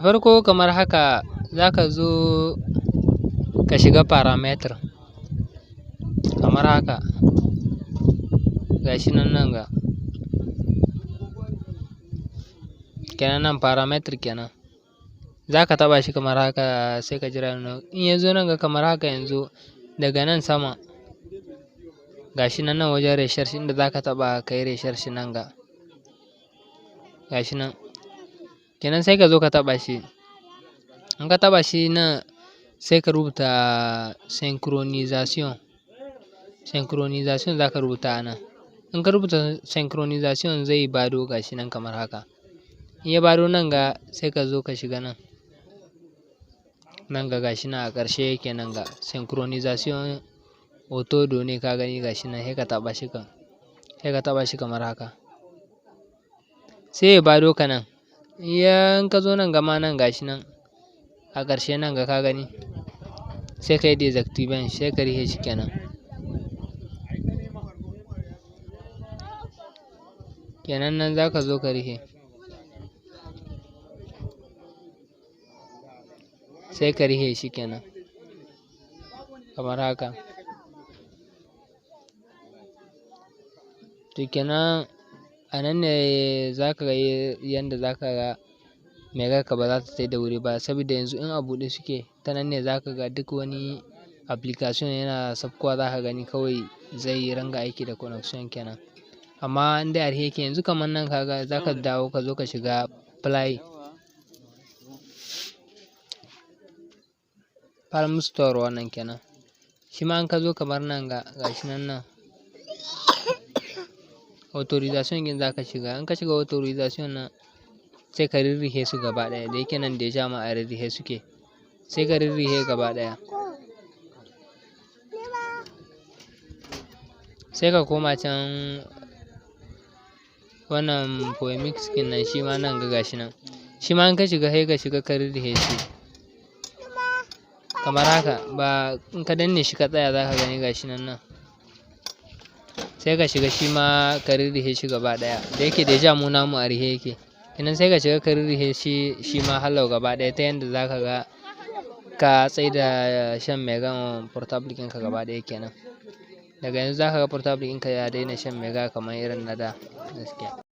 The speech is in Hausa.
Farko kamar haka, za ka zo ka shiga paramètre kamar haka, gashi nan, nan ga kenan, nan paramètre kenan. Za ka taɓa shi kamar haka, sai ka jira in ya zo nan ga kamar haka. Yanzu daga nan sama, gashi nan, nan wajen recherche, inda za ka taɓa ka yi recherche, nan ga gashi nan kenan, sai ka zo ka taɓa shi. In ka taɓa shi nan, sai ka rubuta synchronisation. Synchronisation za ka rubuta a nan. In ka rubuta synchronisation, zai bado, gashi nan kamar haka. In ya bado nan ga, sai ka zo ka shiga nan, nan ga gashi nan a ƙarshe yake, nan ga synchronisation auto données, ka gani, gashi nan. Sai ka taɓa shi kan, sai ka taɓa shi kamar haka, sai ya bado ka nan. In ka zo nan gama nan, gashi nan a ƙarshe nan ga, ka gani, sai ka yi désactiver, sai ka rihe shi kenan. Kenan nan za ka zo ka rihe, sai ka rihe shi kenan kamar haka. To kenan a nan ne za ka ga yanda za ka ga megarka ba za ta tai da wuri ba, saboda yanzu in a buɗe suke, ta nan ne za ka ga duk wani application yana saukowa, za ka gani kawai zai ringa aiki da connection kenan. Amma in dai a rufe yake yanzu kamar nan, ka ga za ka dawo ka zo ka shiga Play Palm Store wannan kenan. Shi ma in ka zo kamar nan ga, gashi nan, nan autorisation ɗin za ka shiga. In ka shiga autorisation nan, sai ka rirrihe su gaba ɗaya. Da yake nan déjà ma a rirrihe suke, sai ka rirrihe gaba ɗaya. Sai ka koma can wannan Phoenix ɗin nan, shi ma nan ga, gashi nan. Shi ma in ka shiga, sai ka shiga ka rirrihe shi kamar haka. Ba in ka danne shi ka tsaya, za ka gani, gashi nan nan. Sai ka shiga shi ma ka rirrihe shi gaba ɗaya. Da yake déjà mu namu a rihe yake. Kenan sai ka shiga ka rirrihe shi, shi ma hallau gaba ɗaya, ta yanda za ka ga ka tsaida shan megan portable ɗinka gaba ɗaya kenan. Daga yanzu za ka ga portable ɗinka ya daina shan mega kamar irin na da gaskiya.